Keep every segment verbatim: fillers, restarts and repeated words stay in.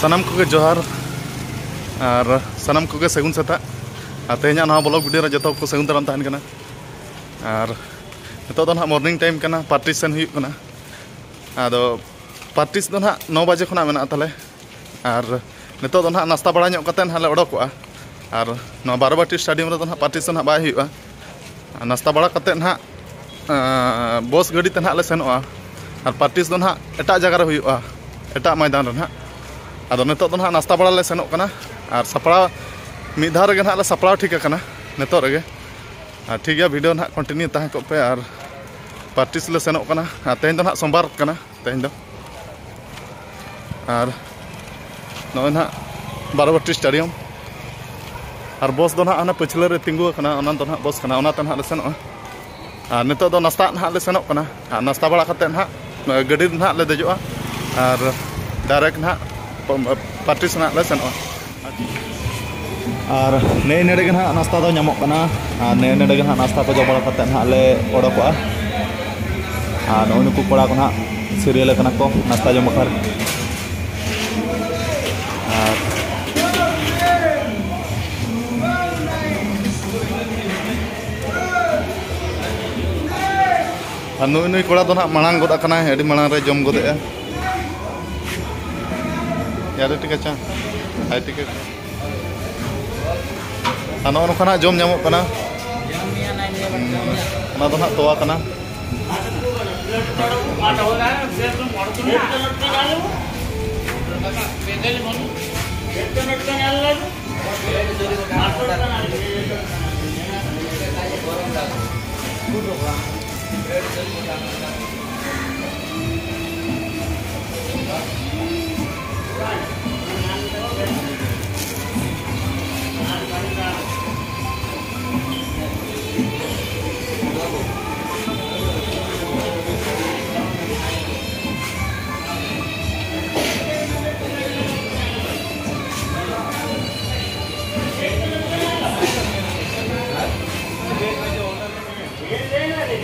ᱥᱟᱱᱟᱢ ᱠᱚᱜᱮ ᱡᱚᱦᱟᱨ ᱟᱨ ᱥᱟᱱᱟᱢ ᱠᱚᱜᱮ ᱥᱟᱹᱜᱩᱱ ᱥᱮᱛᱟᱜ᱾ ᱟᱨ ᱛᱮᱦᱮᱧᱟᱜ ᱱᱚᱣᱟ ᱵᱞᱚᱜ ᱵᱷᱤᱰᱤᱭᱳ ᱨᱮ ᱡᱚᱛᱚ ᱠᱚ ᱥᱟᱹᱜᱩᱱ ᱫᱟᱨᱟᱢ ᱛᱟᱦᱮᱱ ᱠᱟᱱᱟ᱾ ᱟᱨ ᱱᱤᱛᱚᱜ ᱫᱚ ᱱᱟᱦᱟᱜ ᱢᱚᱨᱱᱤᱝ ᱴᱟᱭᱤᱢ ᱠᱟᱱᱟ, ᱯᱨᱮᱠᱴᱤᱥ ᱥᱮᱱ ᱦᱩᱭᱩᱜ ᱠᱟᱱᱟ᱾ ᱟᱫᱚ ᱯᱨᱮᱠᱴᱤᱥ ᱫᱚ ᱱᱟᱦᱟᱜ ᱱᱚ ᱵᱟᱡᱮ ᱠᱷᱚᱱᱟᱜ ᱢᱮᱱᱟᱜᱼᱟ ᱛᱟᱞᱮ᱾ ᱟᱨ ᱱᱤᱛᱚᱜ ᱫᱚ ᱱᱟᱦᱟᱜ ᱱᱟᱥᱛᱟ ᱵᱟᱲᱟ ᱧᱚᱜ ᱠᱟᱛᱮ ᱱᱟᱦᱟᱜ ᱞᱮ ᱚᱰᱚᱠᱚᱜᱼᱟ᱾ ᱟᱨ ᱱᱚᱣᱟ ᱵᱟᱨᱚᱵᱟᱴᱤ ᱥᱴᱮᱰᱤᱭᱟᱢ ᱨᱮᱫᱚ ᱱᱟᱦᱟᱜ ᱯᱨᱮᱠᱴᱤᱥ ᱫᱚ ᱱᱟᱦᱟᱜ ᱵᱟᱭ ᱦᱩᱭᱩᱜᱼᱟ᱾ ᱟᱨ ᱱᱟᱥᱛᱟ ᱵᱟᱲᱟ ᱠᱟᱛᱮ ᱱᱟᱦᱟᱜ, ᱟᱸ, ᱵᱚᱥ ᱜᱟᱹᱰᱤ ᱛᱮ ᱱᱟᱦᱟᱜ ᱞᱮ ᱥᱮᱱᱚᱜᱼᱟ᱾ ᱟᱨ ᱯᱨᱮᱠᱴᱤᱥ ᱫᱚ ᱱᱟᱦᱟᱜ ᱮᱴᱟᱜ ᱡᱟᱭᱜᱟ ᱨᱮ ᱦᱩᱭᱩᱜᱼᱟ, ᱮᱴᱟᱜ ᱢᱚᱭᱫᱟᱱ ᱨᱮ ᱱᱟᱦᱟᱜ᱾ ᱟᱫᱚ ᱱᱤᱛᱚᱜ ᱫᱚ ᱱᱟᱦᱟᱜ ᱱᱟᱥᱛᱟ ᱵᱟᱲᱟ ᱞᱮ ᱥᱮᱱᱚᱜ ᱠᱟᱱᱟ᱾ ᱟᱨ ᱥᱟᱯᱲᱟᱣ ᱢᱤᱫ ᱫᱷᱟᱣ ᱨᱮᱜᱮ ᱱᱟᱦᱟᱜ ᱞᱮ ᱥᱟᱯᱲᱟᱣ ᱴᱷᱤᱠ ᱟᱠᱟᱱᱟ ᱱᱤᱛᱚᱜ ᱨᱮᱜᱮ᱾ ᱟᱨ ᱴᱷᱤᱠ ᱜᱮᱭᱟ, ᱵᱷᱤᱰᱤᱭᱳ ᱱᱟᱦᱟᱜ ᱠᱚᱱᱴᱤᱱᱤᱭᱩ ᱛᱟᱦᱮᱸ ᱠᱚᱜ ᱯᱮ᱾ ᱟᱨ ᱯᱨᱮᱠᱴᱤᱥ ᱞᱮ ᱥᱮᱱᱚᱜ ᱠᱟᱱᱟ᱾ ᱟᱨ ᱛᱮᱦᱮᱧ ᱫᱚ ᱱᱟᱦᱟᱜ ᱥᱳᱢᱵᱟᱨ ᱠᱟᱱᱟ ᱛᱮᱦᱮᱧ ᱫᱚ᱾ ᱟᱨ ᱱᱚᱜᱼᱚᱭ ᱱᱟᱦᱟᱜ ᱵᱟᱨᱚᱵᱟᱴᱤ ᱥᱴᱮᱰᱤᱭᱟᱢ᱾ ᱟᱨ ᱵᱚᱥ ᱫᱚ ᱱᱟᱦᱟᱜ ᱦᱟᱱᱟ ᱯᱟᱹᱪᱷᱞᱟᱹ ᱨᱮ ᱛᱤᱸᱜᱩ ᱟᱠᱟᱱᱟ, ᱚᱱᱟ ᱫᱚ ᱱᱟᱦᱟᱜ ᱵᱚᱥ ᱠᱟᱱᱟ, ᱚᱱᱟᱛᱮ ᱱᱟᱦᱟᱜ ᱞᱮ ᱥᱮᱱᱚᱜᱼᱟ᱾ ᱟᱨ ᱱᱤᱛᱚᱜ ᱫᱚ ᱱᱟᱥᱛᱟᱜ ᱱᱟᱦᱟᱜ ᱞᱮ ᱥᱮᱱᱚᱜ ᱠᱟᱱᱟ᱾ ᱟᱨ ᱱᱟᱥᱛᱟ ᱵᱟᱲᱟ ᱠᱟᱛᱮᱫ ᱱᱟᱦᱟᱜ ᱜᱟᱹᱰᱤ ᱨᱮ ᱱᱟᱦᱟᱜ ᱞᱮ ᱫᱮᱡᱚᱜᱼᱟ᱾ ᱟᱨ ᱰᱟᱭᱨᱮᱠᱴ ᱱᱟᱦᱟᱜ ᱯᱨᱮᱠᱴᱤᱥ ᱱᱟᱦᱟᱜ ᱞᱮ ᱥᱮᱱᱚᱜᱼᱟ᱾ ᱟᱨ ᱱᱮᱜᱼᱮ ᱱᱮᱰᱮ ᱜᱮ ᱱᱟᱦᱟᱜ ᱱᱟᱥᱛᱟ ᱫᱚ ᱧᱟᱢᱚᱜ ᱠᱟᱱᱟ᱾ ᱟᱨ ᱱᱮᱜᱼᱮ ᱱᱮᱰᱮ ᱜᱮ ᱱᱟᱦᱟᱜ ᱱᱟᱥᱛᱟ ᱠᱚ ᱡᱚᱢ ᱵᱟᱲᱟ ᱠᱟᱛᱮᱫ ᱱᱟᱦᱟᱜ ᱞᱮ ᱚᱰᱚᱠᱚᱜᱼᱟ᱾ ᱟᱨ ᱱᱩᱜᱼᱩ ᱱᱩᱠᱩ ᱠᱚᱲᱟ ᱠᱚ ᱱᱟᱦᱟᱜ ᱥᱤᱨᱤᱭᱟᱞ ᱟᱠᱟᱱᱟ ᱠᱚ ᱱᱟᱥᱛᱟ ᱡᱚᱢ ᱵᱟᱠᱷᱨᱟ᱾ ᱟᱨ ᱟᱨ ᱱᱩᱭ, ᱱᱩᱭ ᱠᱚᱲᱟ ᱫᱚ ᱱᱟᱦᱟᱜ ᱢᱟᱲᱟᱝ ᱜᱚᱫ ᱟᱠᱟᱱᱟᱭ, ᱟᱹᱰᱤ ᱢᱟᱲᱟᱝ ᱨᱮ ᱡᱚᱢ ᱜᱚᱫᱮᱜᱼᱟ᱾ ᱭᱟᱨᱮ ᱴᱤᱠᱟ ᱪᱟ, ᱦᱟᱭ ᱴᱤᱠᱟ᱾ ᱟᱨ ᱱᱚᱜᱼᱚ ᱱᱚᱝᱠᱟ ᱱᱟᱦᱟᱜ ᱡᱚᱢ ᱧᱟᱢᱚᱜ ᱠᱟᱱᱟ᱾ ᱚᱱᱟ ᱫᱚ ᱱᱟᱦᱟᱜ ᱛᱚᱣᱟ ᱠᱟᱱᱟ᱾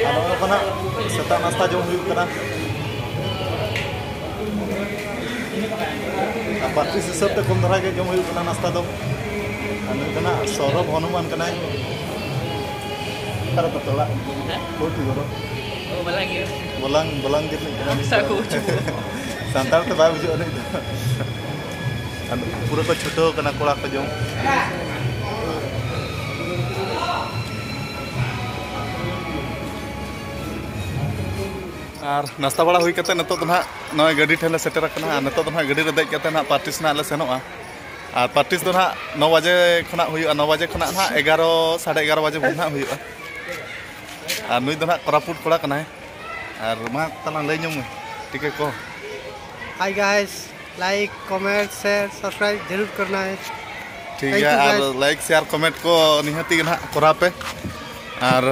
ᱟᱨ ᱱᱚᱜᱼᱚ ᱱᱚᱝᱠᱟᱱᱟᱜ ᱥᱮᱛᱟᱜ ᱱᱟᱥᱛᱟ ᱡᱚᱢ ᱦᱩᱭᱩᱜ ᱠᱟᱱᱟ᱾ ᱟᱨ ᱯᱟᱹᱨᱥᱤ ᱦᱤᱥᱟᱹᱵ ᱛᱮ ᱠᱚᱢ ᱫᱷᱟᱨᱟ ᱜᱮ ᱡᱚᱢ ᱦᱩᱭᱩᱜ ᱠᱟᱱᱟ ᱱᱟᱥᱛᱟ ᱫᱚ᱾ ᱟᱨ ᱱᱩᱭ ᱫᱚ ᱱᱟᱜ ᱥᱚᱨᱚᱵ ᱦᱚᱱᱩᱢᱟᱱ ᱠᱟᱱᱟᱭ᱾ ᱚᱠᱟᱨᱮ ᱛᱟᱯᱮ ᱚᱲᱟᱜ? ᱦᱮᱸ? ᱠᱳᱴᱤ ᱜᱚᱨᱚ᱾ ᱚ, ᱵᱟᱞᱟᱝ ᱜᱮ᱾ ᱵᱚᱞᱟᱝ, ᱵᱚᱞᱟᱝ ᱜᱤᱨᱤᱡ ᱠᱟᱱᱟ᱾ ᱥᱟᱹᱜᱩ ᱪᱩ᱾ ᱥᱟᱱᱛᱟᱲ ᱛᱮ ᱵᱟᱭ ᱵᱩᱡᱷᱟᱹᱜᱼᱟ ᱩᱱᱤ ᱫᱚ᱾ ᱟᱨ ᱯᱩᱨᱟᱹ ᱠᱚ ᱪᱷᱩᱴᱟᱹᱣ ᱠᱟᱱᱟ ᱠᱚᱲᱟ ᱠᱚ ᱡᱚᱢ᱾ ᱟᱨ ᱱᱟᱥᱛᱟ ᱵᱟᱲᱟ ᱦᱩᱭ ᱠᱟᱛᱮ ᱱᱤᱛᱚᱜ ᱫᱚ ᱱᱟᱦᱟᱜ ᱱᱚᱜᱼᱚᱭ ᱜᱟᱹᱰᱤ ᱴᱷᱮᱱ ᱞᱮ ᱥᱮᱴᱮᱨ ᱟᱠᱟᱱᱟ᱾ ᱟᱨ ᱱᱤᱛᱚᱜ ᱫᱚ ᱱᱟᱦᱟᱜ ᱜᱟᱹᱰᱤ ᱨᱮ ᱫᱮᱡ ᱠᱟᱛᱮ ᱱᱟᱦᱟᱜ ᱯᱟᱨᱴᱤᱥ ᱱᱟᱦᱟᱜ ᱞᱮ ᱥᱮᱱᱚᱜᱼᱟ᱾ ᱟᱨ ᱯᱟᱨᱴᱤᱥ ᱫᱚ ᱱᱟᱦᱟᱜ ᱱᱚ ᱵᱟᱡᱮ ᱠᱷᱚᱱᱟᱜ ᱦᱩᱭᱩᱜᱼᱟ, ᱱᱚ ᱵᱟᱡᱮ ᱠᱷᱚᱱᱟᱜ ᱱᱟᱦᱟᱜ ᱮᱜᱟᱨᱚ, ᱥᱟᱲᱮ ᱮᱜᱟᱨᱚ ᱵᱟᱡᱮ ᱵᱷᱳᱨ ᱱᱟᱦᱟᱜ ᱦᱩᱭᱩᱜᱼᱟ᱾ ᱟᱨ ᱱᱩᱭ ᱫᱚ ᱱᱟᱦᱟᱜ ᱠᱚᱨᱟᱯᱩᱴ ᱠᱚᱲᱟ ᱠᱟᱱᱟᱭ᱾ ᱟᱨ ᱢᱟ ᱛᱟᱞᱟᱝ ᱞᱟᱹᱭ ᱧᱚᱜ ᱢᱮ ᱴᱤᱠᱟᱹ ᱠᱚ᱾ Hi guys, like, comment, share, subscribe ᱡᱟᱹᱨᱩᱲ ᱠᱚᱨᱱᱟ ᱦᱮ᱾ ᱴᱷᱤᱠ ᱜᱮᱭᱟ, ᱟᱨ ᱞᱟᱭᱤᱠ, ᱥᱮᱭᱟᱨ, ᱠᱚᱢᱮᱱᱴ ᱠᱚ ᱱᱤᱦᱟᱹᱛᱤ ᱜᱮ ᱱᱟᱦᱟᱜ ᱠᱚᱨᱟᱣ ᱯᱮ᱾ ᱟᱨ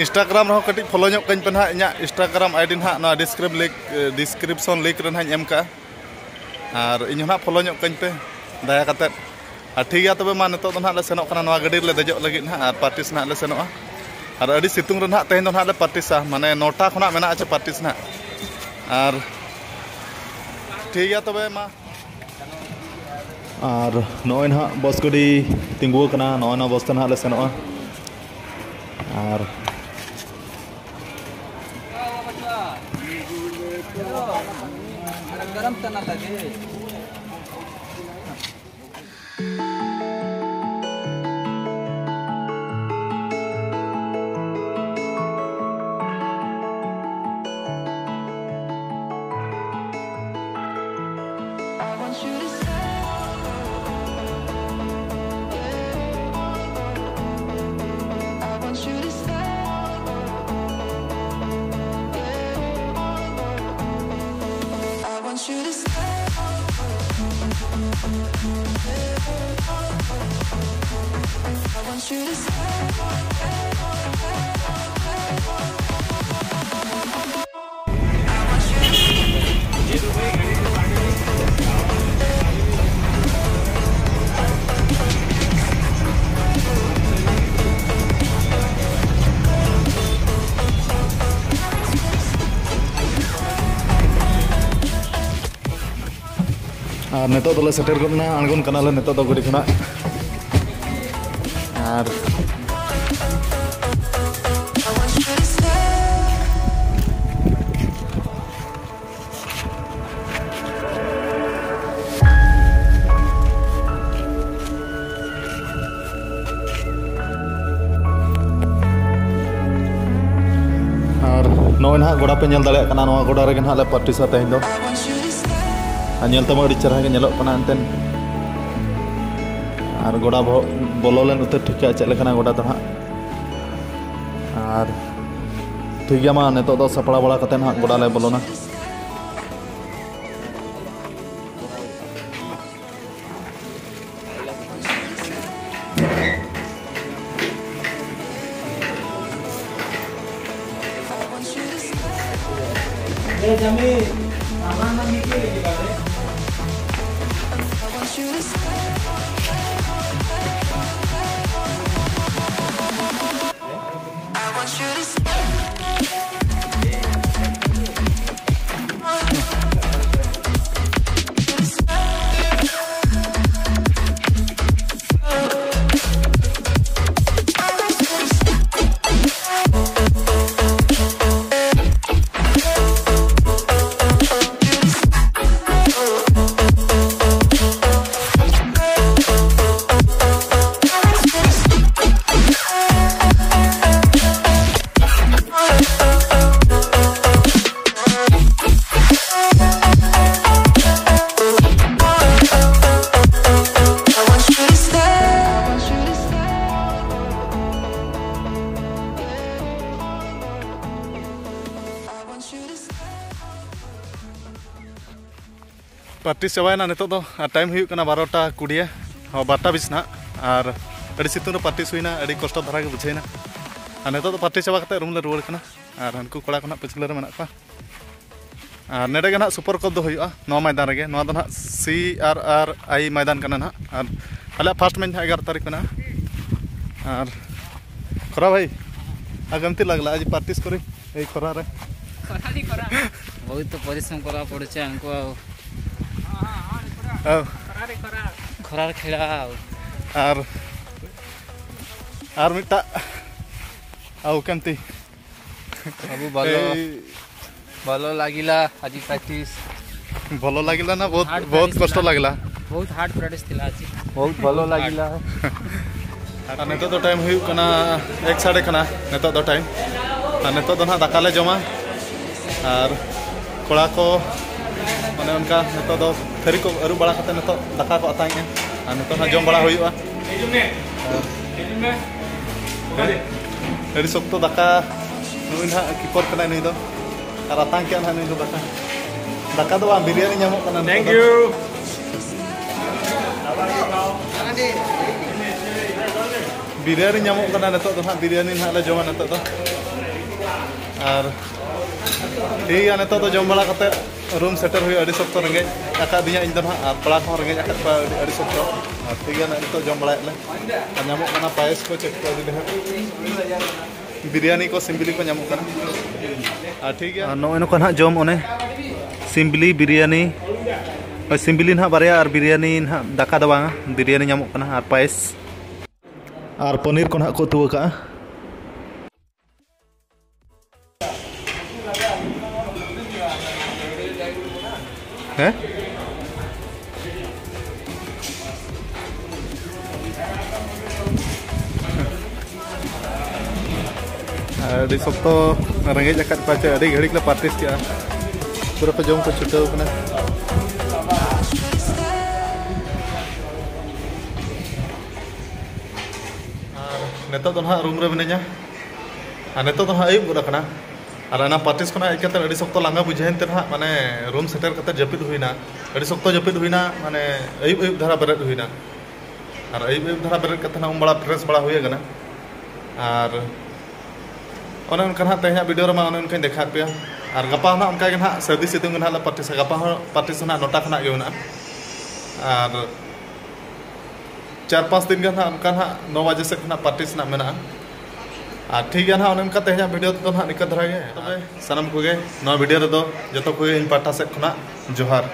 ᱤᱱᱥᱴᱟᱜᱨᱟᱢ ᱨᱮᱦᱚᱸ ᱠᱟᱹᱴᱤᱡ ᱯᱷᱚᱞᱳ ᱧᱚᱜ ᱠᱟᱹᱧ ᱯᱮ ᱱᱟᱦᱟᱜ᱾ ᱤᱧᱟᱹᱜ ᱤᱱᱥᱴᱟᱜᱨᱟᱢ ᱟᱭᱰᱤ ᱱᱟᱦᱟᱜ ᱱᱚᱣᱟ ᱰᱤᱥᱠᱨᱤᱯ ᱞᱤᱝᱠ, ᱰᱤᱥᱠᱨᱤᱯᱥᱚᱱ ᱞᱤᱝᱠ ᱨᱮ ᱱᱟᱦᱟᱜ ᱤᱧ ᱮᱢ ᱠᱟᱜᱼᱟ᱾ ᱟᱨ ᱤᱧ ᱦᱚᱸ ᱱᱟᱦᱟᱜ ᱯᱷᱚᱞᱳ ᱧᱚᱜ ᱠᱟᱹᱧ ᱯᱮ ᱫᱟᱭᱟ ᱠᱟᱛᱮᱫ᱾ ᱟᱨ ᱴᱷᱤᱠ ᱜᱮᱭᱟ, ᱛᱚᱵᱮ ᱢᱟ ᱱᱤᱛᱚᱜ ᱫᱚ ᱱᱟᱦᱟᱜ ᱞᱮ ᱥᱮᱱᱚᱜ ᱠᱟᱱᱟ, ᱱᱚᱣᱟ ᱜᱟᱹᱰᱤ ᱨᱮᱞᱮ ᱫᱮᱡᱚᱜ ᱞᱟᱹᱜᱤᱫ ᱱᱟᱦᱟᱜ ᱟᱨ ᱯᱟᱨᱴᱤᱥ ᱱᱟᱦᱟᱜ ᱞᱮ ᱥᱮᱱᱚᱜᱼᱟ᱾ ᱟᱨ ᱟᱹᱰᱤ ᱥᱤᱛᱩᱝ ᱨᱮ ᱱᱟᱦᱟᱜ ᱛᱮᱦᱮᱧ ᱫᱚ ᱱᱟᱦᱟᱜ ᱞᱮ ᱯᱟᱨᱴᱤᱥᱟ, ᱢᱟᱱᱮ ᱱᱚᱴᱟ ᱠᱷᱚᱱᱟᱜ ᱢᱮᱱᱟᱜᱼᱟ ᱪᱮ ᱯᱟᱨᱴᱤᱥ ᱱᱟᱦᱟᱜ᱾ ᱟᱨ ᱴᱷᱤᱠ ᱜᱮᱭᱟ, ᱛᱚᱵᱮ ᱢᱟ᱾ ᱟᱨ ᱱᱚᱜᱼᱚᱭ ᱱᱟᱦᱟᱜ ᱵᱟᱥ ᱜᱟᱹᱰᱤ ᱛᱤᱸᱜᱩ ᱟᱠᱟᱱᱟ, ᱱᱚᱜᱼᱚᱭ ᱱᱚᱣᱟ ᱵᱟᱥ ᱛᱮ ᱱᱟᱦᱟᱜ ᱞᱮ ᱥᱮᱱᱚᱜᱼᱟ᱾ ᱟᱨ ᱜᱚᱨᱚᱢ ᱛᱟᱱᱟ ᱞᱟᱜᱮ᱾ ᱟᱨ ᱱᱤᱛᱚᱜ ᱫᱚᱞᱮ ᱥᱮᱴᱮᱨ ᱜᱚᱫ ᱮᱱᱟ, ᱟᱬᱜᱚᱱ ᱠᱟᱱᱟᱞᱮ ᱱᱤᱛᱚᱜ ᱫᱚ ᱜᱟᱹᱰᱤ ᱠᱷᱚᱱᱟᱜ᱾ ᱟᱨ ᱟᱨ ᱱᱚᱜᱼᱚᱭ ᱱᱟᱦᱟᱜ ᱜᱚᱰᱟ ᱯᱮ ᱧᱮᱞ ᱫᱟᱲᱮᱭᱟᱜ ᱠᱟᱱᱟ, ᱱᱚᱣᱟ ᱜᱚᱰᱟ ᱨᱮᱜᱮ ᱱᱟᱦᱟᱜ ᱞᱮ ᱯᱨᱮᱠᱴᱤᱥᱟ ᱛᱮᱦᱮᱧ ᱫᱚ᱾ ᱟᱨ ᱧᱮᱞ ᱛᱮᱢᱟ ᱟᱹᱰᱤ ᱪᱮᱦᱨᱟ ᱜᱮ ᱧᱮᱞᱚᱜ ᱠᱟᱱᱟ ᱮᱱᱛᱮᱫ᱾ ᱟᱨ ᱜᱚᱰᱟ ᱵᱚ-, ᱵᱚᱞᱚ ᱞᱮᱱ ᱩᱛᱟᱹᱨ ᱴᱷᱤᱠᱟᱹᱜᱼᱟ ᱪᱮᱫ ᱞᱮᱠᱟᱱᱟ ᱜᱚᱰᱟ ᱫᱚ ᱱᱟᱦᱟᱜ᱾ ᱟᱨ ᱴᱷᱤᱠ ᱜᱮᱭᱟ, ᱢᱟ ᱱᱤᱛᱚᱜ ᱫᱚ ᱥᱟᱯᱲᱟᱣ ᱵᱟᱲᱟ ᱠᱟᱛᱮ ᱱᱟᱦᱟᱜ ᱜᱚᱰᱟ ᱞᱮ ᱵᱚᱞᱚᱱᱟ᱾ ᱯᱨᱮᱠᱴᱤᱥ ᱪᱟᱵᱟᱭᱮᱱᱟ ᱱᱤᱛᱚᱜ ᱫᱚ, ᱟᱨ ᱴᱟᱭᱤᱢ ᱦᱩᱭᱩᱜ ᱠᱟᱱᱟ ᱵᱟᱨᱚᱴᱟ ᱠᱩᱲᱤᱭᱟᱹ, ᱦᱚᱸ, ᱵᱟᱨᱚᱴᱟ ᱵᱤᱥ ᱱᱟᱦᱟᱜ᱾ ᱟᱨ ᱟᱹᱰᱤ ᱥᱤᱛᱩᱝ ᱨᱮ ᱯᱨᱮᱠᱴᱤᱥ ᱦᱩᱭᱱᱟ, ᱟᱹᱰᱤ ᱠᱚᱥᱴᱚ ᱫᱷᱟᱨᱟ ᱜᱮ ᱵᱩᱡᱷᱟᱹᱣᱮᱱᱟ᱾ ᱟᱨ ᱱᱤᱛᱚᱜ ᱫᱚ ᱯᱨᱮᱠᱴᱤᱥ ᱪᱟᱵᱟ ᱠᱟᱛᱮ ᱨᱩᱢ ᱞᱮ ᱨᱩᱣᱟᱹᱲ ᱠᱟᱱᱟ᱾ ᱟᱨ ᱦᱟᱱᱠᱩ ᱠᱚᱲᱟ ᱠᱚ ᱱᱟᱦᱟᱜ ᱯᱟᱹᱪᱷᱞᱟᱹ ᱨᱮ ᱢᱮᱱᱟᱜ ᱠᱚᱣᱟ᱾ ᱟᱨ ᱱᱚᱰᱮ ᱜᱮ ᱱᱟᱦᱟᱜ ᱥᱩᱯᱟᱨ ᱠᱚᱯ ᱫᱚ ᱦᱩᱭᱩᱜᱼᱟ, ᱱᱚᱣᱟ ᱢᱚᱭᱫᱟᱱ ᱨᱮᱜᱮ᱾ ᱱᱚᱣᱟ ᱫᱚ ᱱᱟᱦᱟᱜ ᱥᱤ ᱟᱨ ᱟᱨ ᱟᱭ ᱢᱚᱭᱫᱟᱱ ᱠᱟᱱᱟ ᱱᱟᱦᱟᱜ᱾ ᱟᱨ ᱟᱞᱮᱭᱟᱜ ᱯᱷᱟᱥᱴ ᱢᱮᱪ ᱱᱟᱦᱟᱜ ᱮᱜᱟᱨᱚ ᱛᱟᱹᱨᱤᱠᱷ ᱢᱮᱱᱟᱜᱼᱟ᱾ ᱟᱨ ᱠᱷᱚᱨᱟ ᱵᱷᱟᱭ, ᱟᱜ ᱠᱮᱢᱛᱤ ᱞᱟᱜᱽᱞᱟ ᱟᱡ ᱯᱨᱮᱠᱴᱤᱥ ᱠᱚᱨᱮ ᱮᱭ ᱠᱷᱚᱨᱟ ᱨᱮ? ᱵᱚᱦᱩᱛ ᱯᱚᱨᱤᱥᱨᱚᱢ ᱠᱚᱨᱟᱣ ᱯᱚᱲᱩᱪᱷᱮ ᱟᱢᱠᱳ᱾ ᱠᱷᱚᱨᱟ ᱨᱮ ᱠᱷᱚᱨᱟ᱾ ᱠᱷᱚᱨᱟ ᱨᱮ ᱠᱷᱮᱲᱟᱣ᱾ ᱟᱨ, ᱟᱨ ᱢᱤᱫᱴᱟᱜ, ᱟᱣ ᱠᱮᱢᱛᱤ᱾ ᱵᱟᱹᱵᱩ ᱵᱷᱟᱞᱚ, ᱮᱭ᱾ ᱵᱷᱟᱞᱚ ᱞᱟᱜᱤᱞᱟ ᱟᱡᱤ ᱯᱨᱮᱠᱴᱤᱥ᱾ ᱵᱷᱟᱞᱚ ᱞᱟᱜᱤᱞᱟ ᱱᱟ, ᱵᱚᱦᱩᱛ, ᱦᱟᱨᱰ ᱵᱚᱦᱩᱛ ᱯᱨᱮᱠᱴᱤᱥ ᱠᱚᱥᱴᱚ ᱛᱷᱤᱞᱟ᱾ ᱞᱟᱜᱤᱞᱟ᱾ ᱵᱚᱦᱩᱛ ᱦᱟᱨᱰ ᱯᱨᱮᱠᱴᱤᱥ ᱛᱷᱤᱞᱟ ᱟᱡᱤ᱾ ᱵᱚᱦᱩᱛ ᱵᱷᱟᱞᱚ ᱞᱟᱜᱤᱞᱟ᱾ ᱟᱨ ᱱᱤᱛᱚᱜ ᱫᱚ ᱴᱟᱭᱤᱢ ᱦᱩᱭᱩᱜ ᱠᱟᱱᱟ ᱮᱠ ᱥᱟᱰᱮ ᱠᱟᱱᱟ ᱱᱤᱛᱚᱜ ᱫᱚ ᱴᱟᱭᱤᱢ᱾ ᱟᱨ ᱱᱤᱛᱚᱜ ᱫᱚ ᱱᱟᱦᱟᱜ ᱫᱟᱠᱟ ᱞᱮ ᱡᱚᱢᱟ᱾ ᱟᱨ ᱠᱚᱲᱟ ᱠᱚ ᱚᱱᱮ ᱚᱱᱠᱟ ᱱᱤᱛᱚᱜ ᱫᱚ ᱛᱷᱟᱹᱨᱤ ᱠᱚ ᱟᱹᱨᱩᱵ ᱵᱟᱲᱟ ᱠᱟᱛᱮ ᱱᱤᱛᱚᱜ ᱫᱟᱠᱟ ᱠᱚ ᱟᱛᱟᱝᱮᱜᱼᱟ᱾ ᱟᱨ ᱱᱤᱛᱚᱜ ᱱᱟᱦᱟᱜ ᱡᱚᱢ ᱵᱟᱲᱟ ᱦᱩᱭᱩᱜᱼᱟ᱾ ᱟᱹᱰᱤ ᱥᱚᱠᱛᱚ ᱫᱟᱠᱟ, ᱱᱩᱭ ᱱᱟᱦᱟᱜ ᱠᱤᱯᱚᱨ ᱠᱟᱱᱟᱭ ᱱᱩᱭ ᱫᱚ᱾ ᱟᱨ ᱟᱛᱟᱝ ᱠᱮᱜᱼᱟ ᱱᱟᱦᱟᱜ ᱱᱩᱭ ᱫᱚ ᱫᱟᱠᱟ᱾ ᱫᱟᱠᱟ ᱫᱚ ᱵᱟᱝ, ᱵᱤᱨᱭᱟᱱᱤ ᱧᱟᱢᱚᱜ ᱠᱟᱱᱟ ᱱᱤᱛᱚᱜ ᱫᱚ᱾ ᱵᱤᱨᱭᱟᱱᱤ ᱧᱟᱢᱚᱜ ᱠᱟᱱᱟ ᱱᱤᱛᱚᱜ ᱫᱚ ᱱᱟᱦᱟᱜ, ᱵᱤᱨᱭᱟᱱᱤ ᱱᱟᱦᱟᱜ ᱞᱮ ᱡᱚᱢᱟ ᱱᱤᱛᱚᱜ ᱫᱚ᱾ ᱟᱨ ᱴᱷᱤᱠ ᱜᱮᱭᱟ, ᱱᱤᱛᱚᱜ ᱫᱚ ᱡᱚᱢ ᱵᱟᱲᱟ ᱠᱟᱛᱮ ᱨᱩᱢ ᱥᱮᱴᱮᱨ ᱦᱩᱭᱩᱜᱼᱟ᱾ ᱟᱹᱰᱤ ᱥᱚᱠᱛᱚ ᱨᱮᱸᱜᱮᱡ ᱟᱠᱟᱫᱤᱧᱟ ᱤᱧ ᱫᱚ ᱱᱟᱦᱟᱜ, ᱟᱨ ᱯᱮᱲᱟ ᱠᱚᱦᱚᱸ ᱨᱮᱸᱜᱮᱡ ᱟᱠᱟᱫ ᱠᱚᱣᱟ ᱟᱹᱰᱤ, ᱟᱹᱰᱤ ᱥᱚᱠᱛᱚ᱾ ᱟᱨ ᱴᱷᱤᱠ ᱜᱮᱭᱟ, ᱱᱤᱛᱚᱜ ᱡᱚᱢ ᱵᱟᱲᱟᱭᱮᱫ ᱞᱮ᱾ ᱟᱨ ᱧᱟᱢᱚᱜ ᱠᱟᱱᱟ ᱯᱟᱭᱮᱥ ᱠᱚ, ᱪᱮᱫ ᱠᱚ ᱟᱹᱰᱤ ᱰᱷᱮᱨ᱾ ᱵᱤᱨᱭᱟᱱᱤ ᱠᱚ, ᱥᱤᱢᱵᱤᱞᱤ ᱠᱚ ᱧᱟᱢᱚᱜ ᱠᱟᱱᱟ᱾ ᱟᱨ ᱴᱷᱤᱠ ᱜᱮᱭᱟ᱾ ᱟᱨ ᱱᱚᱜᱼᱚᱭ ᱱᱚᱝᱠᱟ ᱱᱟᱦᱟᱜ ᱡᱚᱢ, ᱚᱱᱮ ᱥᱤᱢᱵᱤᱞᱤ ᱵᱤᱨᱭᱟᱱᱤ, ᱳᱭ ᱥᱤᱢᱵᱤᱞᱤ ᱱᱟᱦᱟᱜ ᱵᱟᱨᱭᱟ ᱟᱨ ᱵᱤᱨᱭᱟᱱᱤ ᱱᱟᱦᱟᱜ, ᱫᱟᱠᱟ ᱫᱚ ᱵᱟᱝᱟ, ᱵᱤᱨᱭᱟᱱᱤ ᱧᱟᱢᱚᱜ ᱠᱟᱱᱟ ᱟᱨ ᱯᱟᱭᱮᱥ᱾ ᱟᱨ ᱯᱚᱱᱤᱨ ᱠᱚ ᱱᱟᱦᱟᱜ ᱠᱚ ᱩᱛᱩ ᱟᱠᱟᱜᱼᱟ᱾ ᱦᱮᱸ? ᱟᱹᱰᱤ ᱥᱚᱠᱛᱚ ᱨᱮᱸᱜᱮᱡ ᱟᱠᱟᱫ ᱠᱚᱣᱟ ᱪᱮ, ᱟᱹᱰᱤ ᱜᱷᱟᱹᱲᱤᱡ ᱞᱮ ᱯᱨᱮᱠᱴᱤᱥ ᱠᱮᱜᱼᱟ᱾ ᱯᱩᱨᱟᱹ ᱠᱚ ᱡᱚᱢ ᱠᱚ ᱪᱷᱩᱴᱟᱹᱣ ᱠᱟᱱᱟ᱾ ᱟᱨ ᱱᱤᱛᱚᱜ ᱫᱚ ᱱᱟᱦᱟᱜ ᱨᱩᱢ ᱨᱮ ᱢᱤᱱᱟᱹᱧᱟ᱾ ᱟᱨ ᱱᱤᱛᱚᱜ ᱫᱚ ᱦᱟᱸᱜ ᱟᱹᱭᱩᱵ ᱜᱚᱫ ᱟᱠᱟᱱᱟ᱾ ᱟᱨ ᱚᱱᱟ ᱯᱨᱮᱠᱴᱤᱥ ᱠᱷᱚᱱᱟᱜ ᱦᱮᱡ ᱠᱟᱛᱮ ᱟᱹᱰᱤ ᱥᱚᱠᱛᱚ ᱞᱟᱸᱜᱟ ᱵᱩᱡᱷᱟᱹᱣᱮᱱ ᱛᱮ ᱱᱟᱦᱟᱜ, ᱢᱟᱱᱮ, ᱨᱩᱢ ᱥᱮᱴᱮᱨ ᱠᱟᱛᱮ ᱡᱟᱹᱯᱤᱫ ᱦᱩᱭᱱᱟ᱾ ᱟᱹᱰᱤ ᱥᱚᱠᱛᱚ ᱡᱟᱹᱯᱤᱫ ᱦᱩᱭᱱᱟ, ᱢᱟᱱᱮ, ᱟᱹᱭᱩᱵ ᱟᱹᱭᱩᱵ ᱫᱷᱟᱨᱟ ᱵᱮᱨᱮᱫ ᱦᱩᱭᱱᱟ᱾ ᱟᱨ ᱟᱹᱭᱩᱵ ᱟᱹᱭᱩᱵ ᱫᱷᱟᱨᱟ ᱵᱮᱨᱮᱫ ᱠᱟᱛᱮ ᱱᱟᱦᱟᱜ ᱩᱢ ᱵᱟᱲᱟ ᱯᱷᱨᱮᱥ ᱵᱟᱲᱟ ᱦᱩᱭ ᱟᱠᱟᱱᱟ᱾ ᱟᱨ ᱚᱱᱮ ᱚᱱᱠᱟ ᱱᱟᱦᱟᱜ ᱛᱮᱦᱮᱧᱟᱜ ᱵᱷᱤᱰᱤᱭᱳ ᱨᱮᱢᱟ ᱚᱱᱮ ᱚᱱᱠᱟᱧ ᱫᱮᱠᱷᱟᱣᱟᱫ ᱯᱮᱭᱟ᱾ ᱟᱨ ᱜᱟᱯᱟ ᱦᱚᱸ ᱱᱟᱦᱟᱜ ᱚᱱᱠᱟ ᱜᱮ ᱱᱟᱦᱟᱜ ᱥᱟᱹᱨᱫᱤ ᱥᱤᱛᱩᱝ ᱜᱮ ᱱᱟᱦᱟᱜ ᱞᱮ ᱯᱨᱮᱠᱴᱤᱥᱟ᱾ ᱜᱟᱯᱟ ᱦᱚᱸ ᱯᱨᱮᱠᱴᱤᱥ ᱱᱟᱦᱟᱜ ᱱᱚᱴᱟ ᱠᱷᱚᱱᱟᱜ ᱜᱮ ᱢᱮᱱᱟᱜᱼᱟ᱾ ᱟᱨ ᱪᱟᱨ ᱯᱟᱸᱪ ᱫᱤᱱ ᱜᱟᱱ ᱦᱟᱸᱜ ᱚᱱᱠᱟ ᱦᱟᱸᱜ ᱱᱚ ᱵᱟᱡᱮ ᱥᱮᱫ ᱠᱷᱚᱱᱟᱜ ᱯᱨᱮᱠᱴᱤᱥ ᱨᱮᱱᱟᱜ ᱢᱮᱱᱟᱜᱼᱟ᱾ ᱟᱨ ᱴᱷᱤᱠ ᱜᱮᱭᱟ ᱱᱟᱦᱟᱜ, ᱚᱱᱮ ᱚᱱᱠᱟ ᱛᱮᱦᱮᱧᱟᱜ ᱵᱷᱤᱰᱤᱭᱳ ᱫᱚ ᱱᱟᱦᱟᱜ ᱱᱤᱝᱠᱟᱹ ᱫᱷᱟᱨᱟ ᱜᱮ᱾ ᱛᱚᱵᱮ ᱥᱟᱱᱟᱢ ᱠᱚᱜᱮ ᱱᱚᱣᱟ ᱵᱷᱤᱰᱤᱭᱳ ᱨᱮᱫᱚ ᱡᱚᱛᱚ ᱠᱚᱜᱮ ᱤᱧ ᱯᱟᱦᱴᱟ ᱥᱮᱫ ᱠᱷᱚᱱᱟᱜ ᱡᱚᱦᱟᱨ᱾